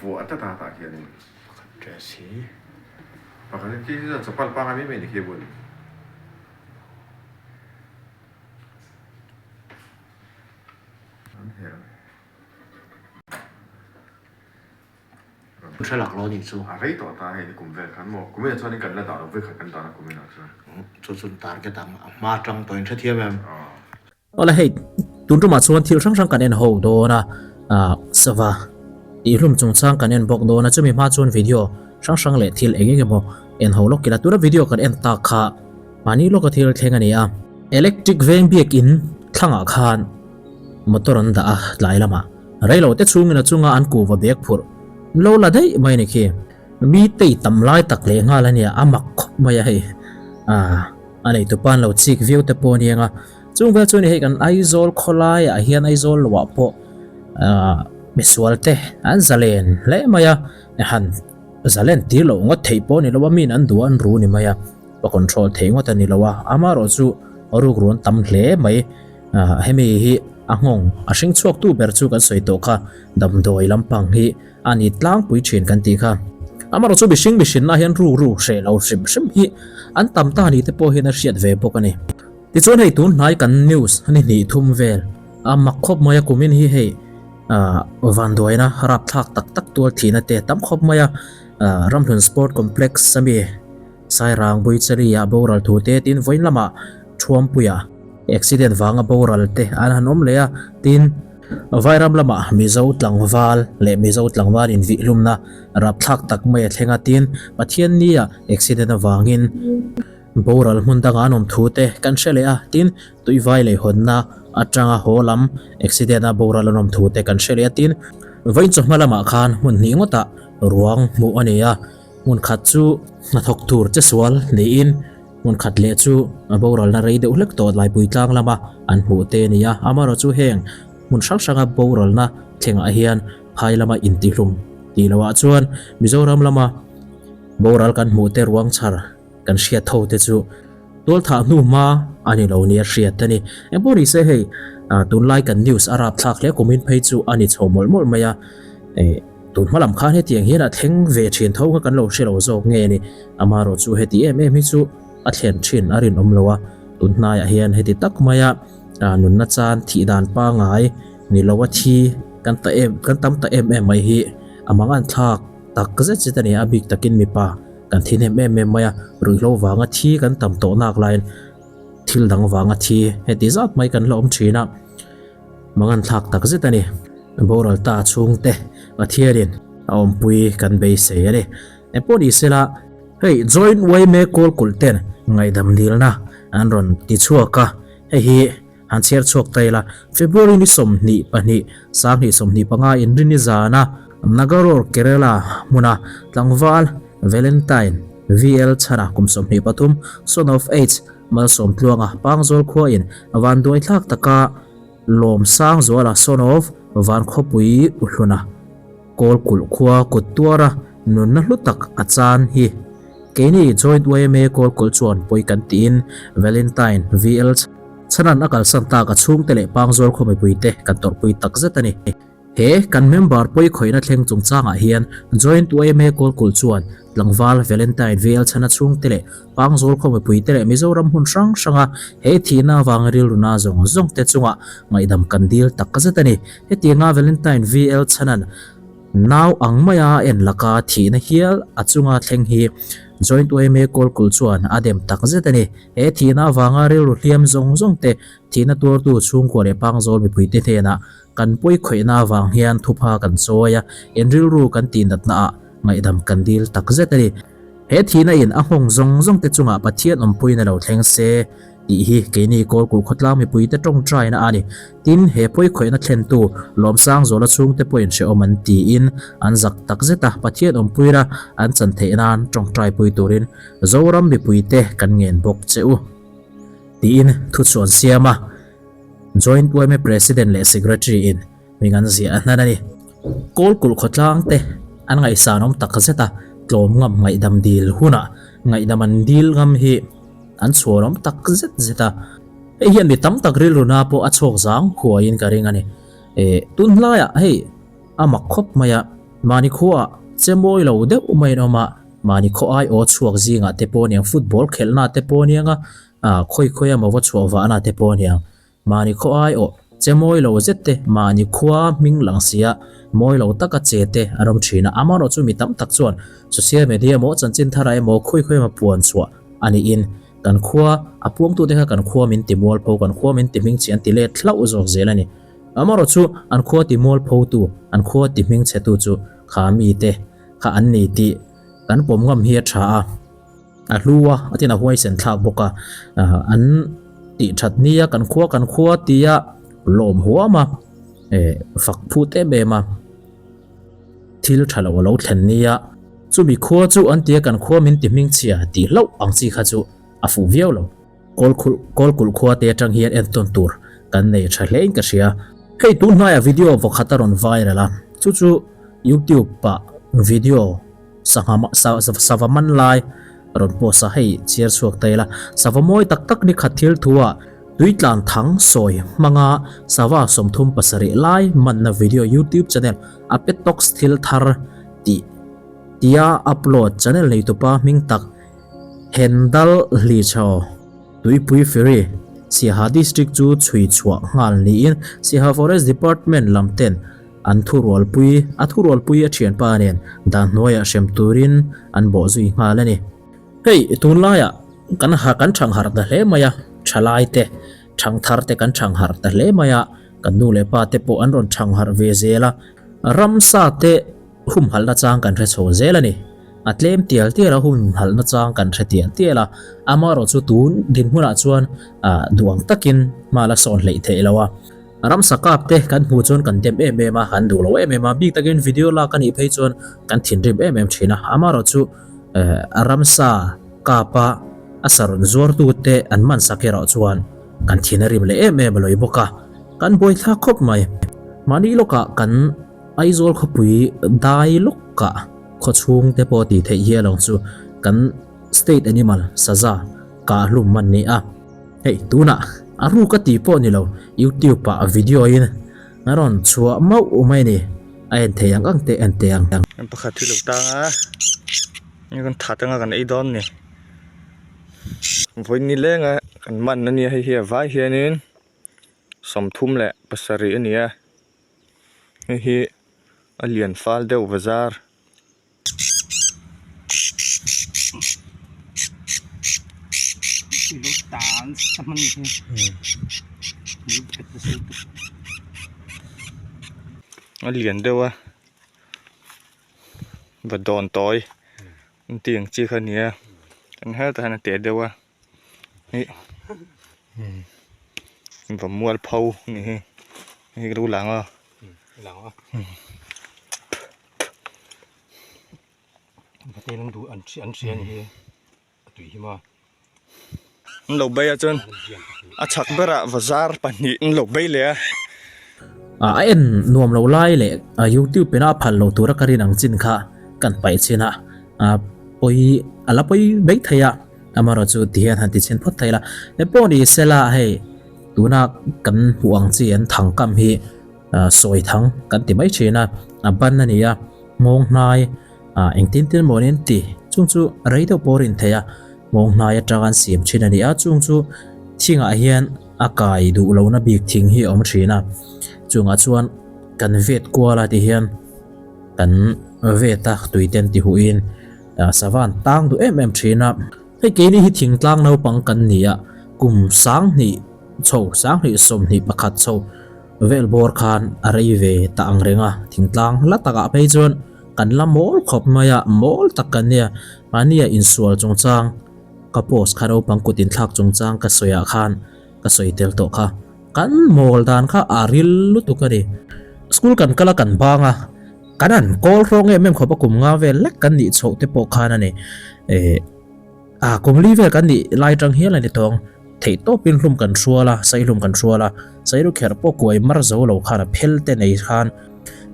vuah tlat a tah khianin. Pakhat dress hi. Pakhat hi khi chuan chapal pangai mai mai ni khi a bun. An her. Hre lak lo nih chu. A rei tawh ta hei ni kum vel khan maw kuminah chuanin kan la dah lo vekhat kan dah na kuminah chuan. Chu chu target ang a hma atang tawhin hrethiam em? Awle hei tun tumah chuan thil hrang hrang kan en ho dawn a ah sava tihhlum chungchang kan en bawk dawn a chumi hma chuan video hrang hrang leh thil eng eng emaw en ho lawk ila tuna video kan en tak kha mahni lawka thil thleng a ni a. Electric veng biakin thlangah khan motor an dah a tlai lamah reilo te chhungin a chunga an kuhva bag phurh lo la daih mai a ni khi. Mi tei tam lai tak leh nghal a nia a mak khawp mai a hei ah a neitupa an lo chik viau te pawh a ni ang a. Chung vel chuan hei kan Aizawl khawlai ah hian Aizawl lo ah pawh ah misual te an zalen hle mai a han zalen tir loh ngawt theih pawh a ni lo a min an duh a an ru ni mai a a control theih ngawt a ni lo a amaherawh chu rukru an tam hle mai ah hemi hi a nghawng a hring chhuak tu ber chu kan sawi tawh kha damdawi lampang hi a ni tlangpui thin kan tih kha amaherawh chu mihring mihrinna hian rukru hreh lo hrim hrim hi an tam ta ni te pawh hian a hriat ve bawk a ni. Tichuan hei tun hnai kan news ni hnih thum vel a mak khawp mai a kumin hi hei ah vanduaina rapthlak tak tak tual thihna te tam khawp mai a ah Ramhlun Sport Complex ami Sairang Buichali ah boral thu te tin vawiin lamah Thuampuia accident vanga boral te an han awm leh a tin Vairam lamah Mizo tlangval leh Mizo tlangval invihlumna rapthlak tak mai a thleng a tin Pathiannia accident avangin Boral hmun dangah an awm thu te kan hre leh a, tin, tuivai lei hawnna atanga haw lam accident a boral an awm thu te kan hre leh a, tin, vawiin chawhma lamah khan hmun hnih ngawtah ruang hmuh a ni a, hmun khat chu hnathawk tur che sual niin hmun khat leh chu a boralna rei deuh hlek tawh Laipui tlang lama an hmuh te a ni a, amaherawhchu heng hmun hrang hranga boralna thlengah hian phai lama intihlum tih lohah chuan Mizoram lama boral kan hmuh te ruang chhar Kan hriat tho te chu tual thah hnu hma a ni lo nia hriat a ni. Engpawh ni se hei tunlai kan news a rap thlak hle kumin phei chu a ni chho mawlh mawlh mai a. Tun hma lam khan hetiang hian a thleng ve thin tho kha kan lo hre lo zawk nge ni. Amaherawh chu heti em em hi chu a thlen thin a rinawm lo a. Tun hnaiah hian heti tak maia nunna chan thih dan pangai ni lo a thi kan ta em kan tam ta em em mai hi a mangan thlak tak zet zet a ni a bik takin mipa. Kan thi hnem em em mai a, ruihhlo vanga thi kan tam tawh nak laiin thil dang vanga thi heti zat mai kan la awm thin a, mangan thlak tak zet a ni. Boral ta chhungte Pathianin a awmpui kan beisei a ni. Engpawh ni sela hei Joint yma kawl kulh ten ngaihdam dilna an rawn ti chhuak a, hei hi Han chhiar chhuak ta ila, February ni 22, 2025 inrini zana Nagarur, Kerala hmuna tlangval Valentine VL Chhana kum 23, son of H Malsawmtluanga Pangzawl khuain vanduai thlak taka Lawmsangzuala son of Vankhawpui Uhluna Kawl kulh khua kut tuara nunna hlu tak a chan hi keini Joint yma Kawl kulh chuan pawi kan tiin Valentine VL Chhanan a kalsan tak a chhungte leh Pangzawl khaw mipuite kan tawrhpui tak zet a ni. He kan member pawi khawihna thleng chungchangah hian Joint yma Kawl kulh chuan tlangval Valentine VL Chhana chhungte leh Pangzawl khaw mipuite leh Mizoram hmun hrang hranga he thihna avanga rilru na zawng zawngte chungah ngaihdam kan dil tak zet a ni. Hetianga Valentine VL Chhanan nau ang maia en laka thihna hial a chunga thleng hi Joint yma Kawlkulh chuan a dem tak zet a ni. He thihna avanga rilru hliam zawng zawngte thihna tuartu chhungkua leh Pangzawl mipuite hnenah kan pawi khawihna avang hian thupha kan chawi a, in rilru kan tihnatna ah ngaihdam kan dil tak zet a ni. He thihna in a nghawng zawng zawng te chungah Pathian awmpuiin a lo thleng se tih hi keini Kawlkulh khawtlang mipuite tawngtaina a ni. Tin, he pawi khawihna thlentu Lawmsangzuala chhungte pawhin hrehawm an tiin an zak tak zet a, Pathian awmpuina an chan theih nan tawngtaipui turin Zoram mipuite kan ngen bawk che u tiin thuchhuan siam a, Joint yma President leh Secretary in Hming an ziah a hnan a ni. Kawlkulh khawtlang te an ngaihsan awm tak zet a, tlawm ngam ngaihdam dil hunah ngaihdam an dil ngam hi an chhuan awm tak zet zet a. Hei hian mi tam tak rilru na pawh a chhawk zang huaiin ka ring a ni. E, tunlaiah hei a mak khawp mai a, Mahni khuaah che mawi lo deuh mai an awm a, mahni khaw ai aw chhuak zingah te pawh aniang, football khelhna te pawh aniang a, khawi khawi emaw va chhuah vahna te pawh aniang. Mahni khaw ai aw che mawi lo zet te, mahni khua hming lang sia mawi lo taka che te an awm thin a, amaherawh chu mi tam tak chuan social media emaw chanchin thara emaw khawi khawi emaw puan chhuah a niin kan khua a puangtute kha kan khua min ti mualpho, kan khua min ti hming chhe an ti let hlauh zawk zel a ni. Amaherawh chu an khua ti mualphotu, an khua ti hming chhetu chu kha mite kha an ni tih kan pawm ngam hi a tha a. A hlu a, a tin a huaisen thlak bawk a, an tih that nia kan khua kan khua tia lawm huam a, eh fak phut em em a, thil tha lo a lo thlen nia, chumi khua chu an tia kan khua min ti hming chhia tih hlauh ang chi kha chu a fuh viau lo. Kawlkhulh Kawlkulh khua te atang hian entawn tur kan nei tha hle in ka hria. Hei tun hnaiah video vawkhat a rawn viral a, chu chu YouTube ah video Sangha sava man lai rawn post a, hei chhiar chhuak ta ila, sava mawi tak tak ni khat thil thu ah Tuitlan Thang sawi hmanga sava 37 lai manna video YouTube channel Apetox thil thar tih tia upload channel neitupa hming tak Hendal Hlichho Tuipui Ferry Siaha District chu chhui chhuah nghal niin Siaha Forest Department lam ten An thurualpui, a thurualpui a thianpa nen dan hnuaiah hrem turin an bawh zui nghal a ni. Hei, tunlaiah kan ha kan thang harh ta hle mai a, thalai te, thang thar te kan thang harh ta hle mai a, kan nu leh pa te pawh an rawn thang harh ve zel a, ramsa te humhalhna chang kan hre chho zel a ni. A tlem tial tial a, humhalhna chang kan hre tial tial a, amaherawhchu tun dinhmunah chuan duh ang takin hma la sawn hleih theih lo a. Ramsa kap te kan hmuh chuan kan dem em em a, kan duh lo em em a, bik takin video lak a nih phei chuan kan thinrim em em thin a, amaherawh chu ramsa kap a a sa rawn zuartu te an man sak erawh chuan kan thin a rim leh em em a lawi bawk a, kan buaithlak khawp mai. Mahni lawkah kan Aizawl khawpui dai lawkah khawchhung te pawh tih theih hial ang chu kan state animal saza kah hlum man ni a. Hei tunah a ruk a tih pawh ni lo youtube ah video in a rawn chhuah mauh mai a ni a en thei ang ang te en teh ang. Kan pakhat hi lo tang a hei kan that anga kan ei dawn ni vawi ni leng a kan man ania hei hi a vai hianin 37 a ni a hei hi a lian fal deuh bazar. A lian deuh a va dawn tawi an tih ang chi kha a ni a an heltah hian a teh deuh a ih va mualpho a ni hi hei ka lo lang a. An lo bei a chuan a chhak berah bazar pahnih an lo bei leh a. A en nuam lo lai leh youtube ina a phal lo tura ka rin ang chin kha kan paih chin a, pawi a la pawi mai thei a, amaherawh chu ti hian han ti chhin phawt thei la. Engpawh ni sela hei tuna kan hmuh ang chi an thangkam hi. Sawi thang kan ti mai thin a, a ban a ni a, nghawng hnai ah engtin tin maw nen ti chung chu rei deuh pawh a rin theih a, nghawng hnai atanga an siam thin a ni a, chung chu thingah hian a kai duh lohna bik thing hi a awm thin a, chungah chuan kan vet kual a ti hian kan vet a tui ten ti huh in sava an tang duh em em thin a, hei keini hi thingtlang naupang kan ni a, kum sanghnih chho sanghnih 21 chho. Vel bawr khan a rei ve ta ang reng a, thingtlang hla takah phei chuan kan la mawl khawp mai a, mawl tak kan nia. Mahnia insual chungchang ka post kha naupang kut inthlak chungchang ka sawiah khan ka sawi tel tawh kha. Kan mawl dan kha a ril lutuk a ni. School kan kal a kan bang a, kan han kawl hrawng em em khawp a kum nga vel lek kan nih chhoh te pawh khan a ni. Eh. A kum li vel kan nih lai tang hial a ni tawng. Theih tawpin hlum kan hrual a, saihlum kan hrual a, sairu kher pawh kuai mar zo lo khan a phel te nei khan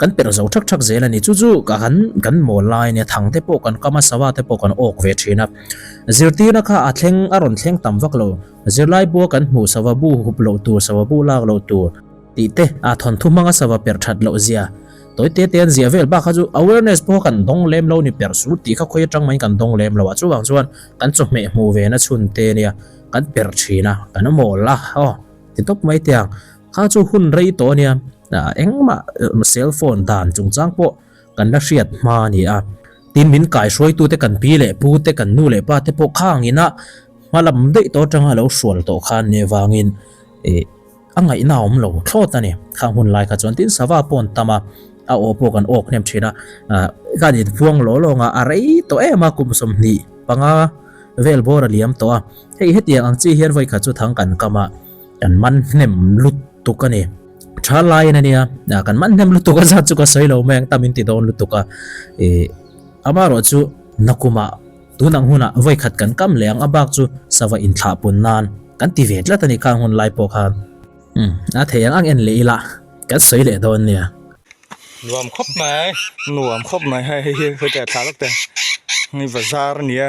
kan perh zo thak thak zel a ni. Chu chu ka kan kan mawl lai a nia, thang te pawh kan kam a, sava te pawh kan awk ve thin a. Zirtirna kha a thleng a rawn thleng tam vak lo. Zirlai bua kan hmuh sava bu hup loh tur, sava bu lak loh tur tih te, a thawnthu hmanga sava perh that loh zia. Tawi te te an ziah vel bak kha chu awareness pawh kan dawng lem lo ni per su tih kha khawi atang mai kan dawng lem lo a, chuvang chuan kan chawhmeh hmuh ve na chhun te nia kan per thin a, kan mawl a aw ti tawp mai te ang. Kha chu hun rei tawh ania engmah cell phone dan chungchang pawh kan la hriat hma a ni a. Tin min kaihruaitute kan pi leh pu te kan nu leh pa te pawh khang ina hma lam daih tawh atanga lo hrual tawh khan nia vangin ih a ngaihna a awm lo thlawt a ni. Khang hun lai kha chuan tin sava pawh an tam a, a aw pawh kan awk hnem thin a, ah khan inpuang law lawng a, a rei tawh em a kum 25 vel bawr a liam tawh a. Hei hetiang ang chi hian vawikhat chu thang kan kam a, kan man hnem lutuk a ni. Tha laiin a nia, kan man hnem lutuk a zat chu ka sawi lo mai ang tam in ti dawn lutuk a, ih amaherawh chu nakumah tun ang hunah vawikhat kan kam leh ang a bak chu sava inthlah pun nan kan ti ve tlat a ni khang hun lai pawh khan. Umm a thei ang ang en leh ila kan sawi leh dawn nia. Nuam khawp mai. Nuam khawp mai hei hei hi hetiang thla lawk te ni bazar a nia.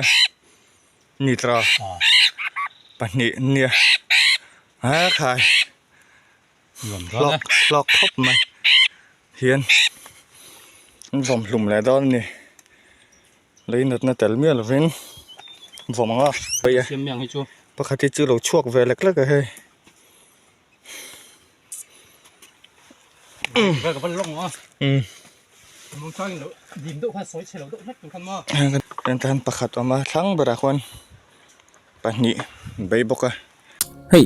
Nitra pahnih nia a khai hlawk hlawk khawp mai hian an vawm hlum leh dawn a ni lei natna tel miah lovin vawm ang a pakhat hi chu lo chhuak ve lek lek a hei. Tan pakhat awm a thlang berah khuan pahnih bei bawk a. Hei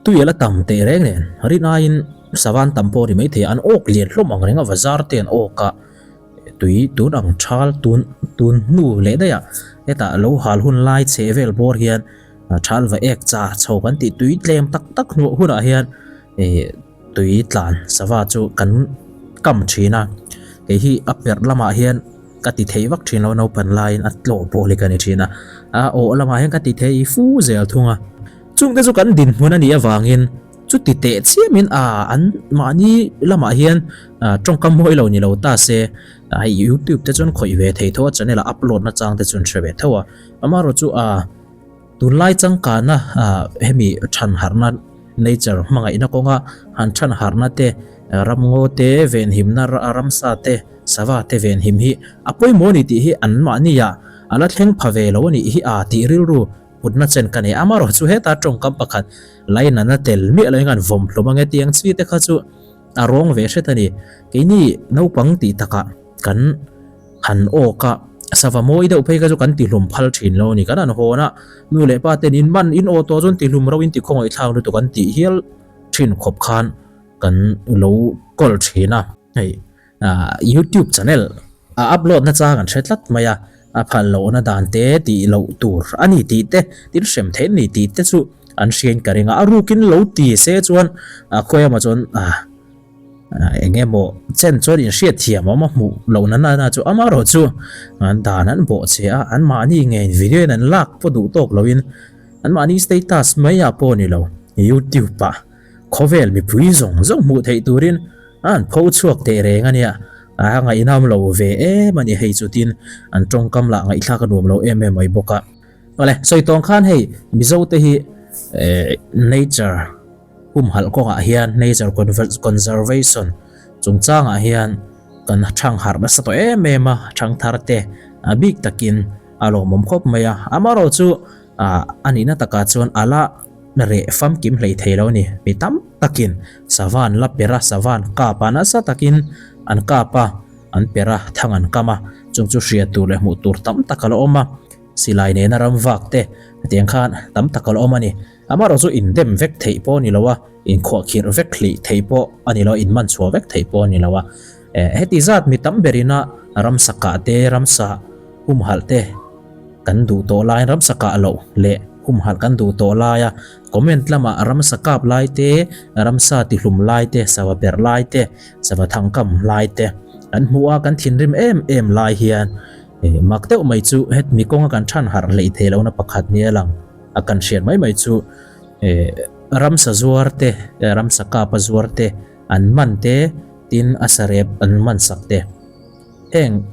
tui ala tam teh reng nen rin aiin savan tam pawh a ni maithei a an awk lian hlawm ang reng a bazar te an awk a tui tun ang thal tun tun hnu leh daih ah hetah lo hal hun lai chheh vel bawr hian. Thal va ek cha chho kan tih tui tlem tak tak hnuah hunah hian ih tui tlan sava chu kan kam thin a, kei hi a perh lamah hian ka ti thei vak thin lo naupang laiin a tlawh pawh hi ka ni thin a, a awh lamah hian ka ti thei fu zel thung a. Chungte chu kan dinhmun a nih avangin chuti teh chiamin a an mahni lamah hian tawngkam mawi lo ni lo ta se hei youtube te chuan khawih ve thei tho a channel a upload na chang te chuan hre ve tho a, amaherawhchu chu a. Tunlai changkana hemi than harhna nature hmangaihna kawnga han than harhna te, ramngaw te, venhimna ramsa te, sava te venhim hi a pawimawh a ni tih hi anmahnia a la thleng pha ve lo a nih hi a tih rilru putna chen ka nei. Amaherawhchu chu heta tawngkam pakhat lainatna tel miah lo hian vawm hlawm ange tih ang chi te kha chu a rawng ve hret a ni. Keini naupang tih takah kan. Han awk a, sava mawi deuh phei kha chu kan tihlum phal thin lo a ni. Kan han hawn a, nu leh pa ten in man in aw tawh chuan tihlum ro in ti khawngaih thlak lutuk an tih hial thin khawp khan kan lo kawl thin a. Hei youtube channel a upload na chang an hre tlat mai a, a phal lohna dan te tih loh tur a ni tih te, tin hrem theih a ni tih te chu an hriain ka ring a. A rukin lo ti se chuan a khawi emaw chuan Eng emaw chen chuan inhriat thiam awm a hmuh loh na na chu amaherawh chu an dan an bawh che a, anmahni ngeiin video in an lak pawh duh tawk loin anmahni status mai ah pawh a ni lo, youtube ah khawvel mipui zawng zawng hmuh theih turin an pho chhuak teh reng a nia, a ngaihnam lo ve em a ni hei chu tin an tawngkam lah ngaihthlak a nuam lo em em mai bawk a. Awle, sawi tawng khan hei Mizo te hi nature. Humhalh kawngah hian Nature Conservation chungchangah hian kan thang harh nasa tawh em em a, thangthar te a bik takin a lawmawm khawp mai a. Amaherawh chu a nihna takah chuan a la reh famkim hlei thei lo a ni. Mi tam takin sava an la per a, sava an kap a, nasa takin an kap a, an per a, thang an kam a, chung chu hriat tur leh hmuh tur tam tak a la awm a. Silai nena ram vak te hetiang khan tam tak a la awm a ni. Amaherawh chu indem vek theih pawh a ni lo a, inkhuahkhirh vek hlih theih pawh a ni lo a, inman chhuah vek theih pawh a ni lo a. Heti zat mi tam berina ramsa kah te, ramsa humhalh te kan duh tawh laiin ramsa kah loh leh humhalh kan duh tawh laia comment lamah ramsa kap lai te, ramsa tihlum lai te, sava perh lai te, sava thangkam lai te kan hmuh a, kan thinrim em em lai hian mak deuh mai chu hetmi kawnga kan than harh hleih theih lohna pakhat nia lang. A kan hriat mai mai chu ramsa zuar te, ramsa kapa zuar te an man te, tin a sarep an man sak te. Heng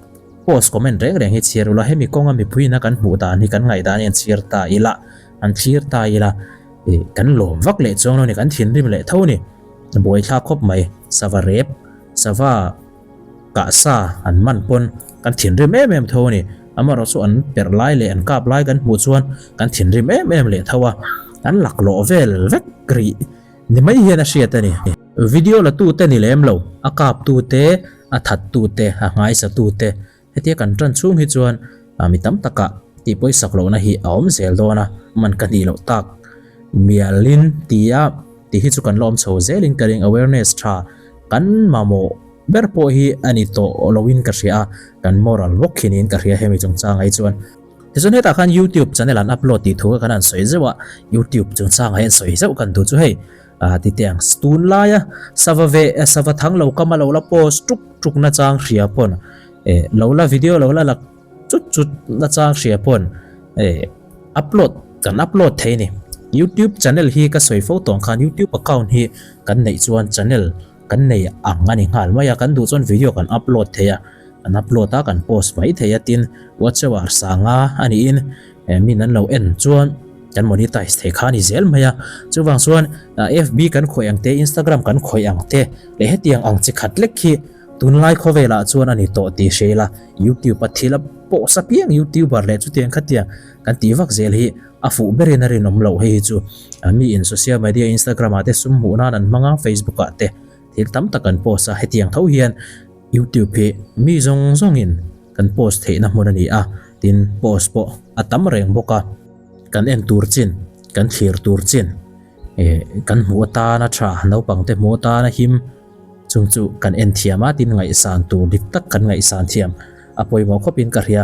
post comment reng reng hi chhiar ula, hemi kawnga mipuiin a kan hmuh dan hi kan ngaihdan hi an chhiar ta ila, an thlir ta ila, kan lawm vak leh chuang lo ni, kan thinrim leh tho ni. Buaithlak khawp mai, sava rep, sava. Kah sa an man pawn kan thinrim em em tho a ni. Amaherawhchu an perh lai leh an kap lai kan hmuh chuan kan thinrim em em leh tho a, kan laklawh vel vek rih ni mai hian a hriat a ni. Video la tute ni lem lo, a kap tute, a that tute, a nghaisa tute hetia kan tan chhung hi chuan mi tam takah tih pawisak lohna hi a awm zel dawn a, man ka hnih loh tak mialin tia tih hi chu kan la awm chho zelin ka ring awareness tha kan mamawh ber pawh hi a ni tawh loin ka hria a, kan moral bawk khi niin ka hria hemi chungchangah hi chuan. Tichuan hetah khan YouTube channel an upload tih thu kha kan han sawi zeuh a, YouTube chungchangah hian sawi zeuh kan duh chu hei ah ti teh ang tunlaia sava ve sava thang lo kam a lo la post tuk tuk nachang hria pawn eh lo la video lo la lak chut chut nachang hria pawn eh upload kan upload thei a ni. YouTube channel hi ka sawi fo tawng khan YouTube account hi kan neih chuan channel Kan nei ang a ni nghal mai a, kan duh chuan video kan upload thei a, kan upload a kan post mai thei a tin WhatsApp ah sanga a niin min an lo en chuan kan monetize thei kha a ni zel mai a, chuvang chuan FB kan khawih ang te Instagram kan khawih ang te leh hetiang ang chi khat lek hi tunlai khawvelah chuan a ni tawh tih hria ila YouTube a thil a post apiang youtuber leh chutiang khatiang kan tih vak zel hi a fuh berin a rinawm loh hei hi chu mi in social media Instagram ah te sum hmuh nan an hmang a Facebook ah te thil tam tak an post a hetiang tho hian YouTube hi mi zawng zawng in kan post theihna hmun a ni a tin post pawh a tam reng bawk a kan en tur chin kan thlir tur chin eh kan hmuh atana tha naupang te hmuh atana him chung chu kan en thiam a tin ngaihsan tur dik tak kan ngaihsan thiam a pawimawh khawpin ka hria.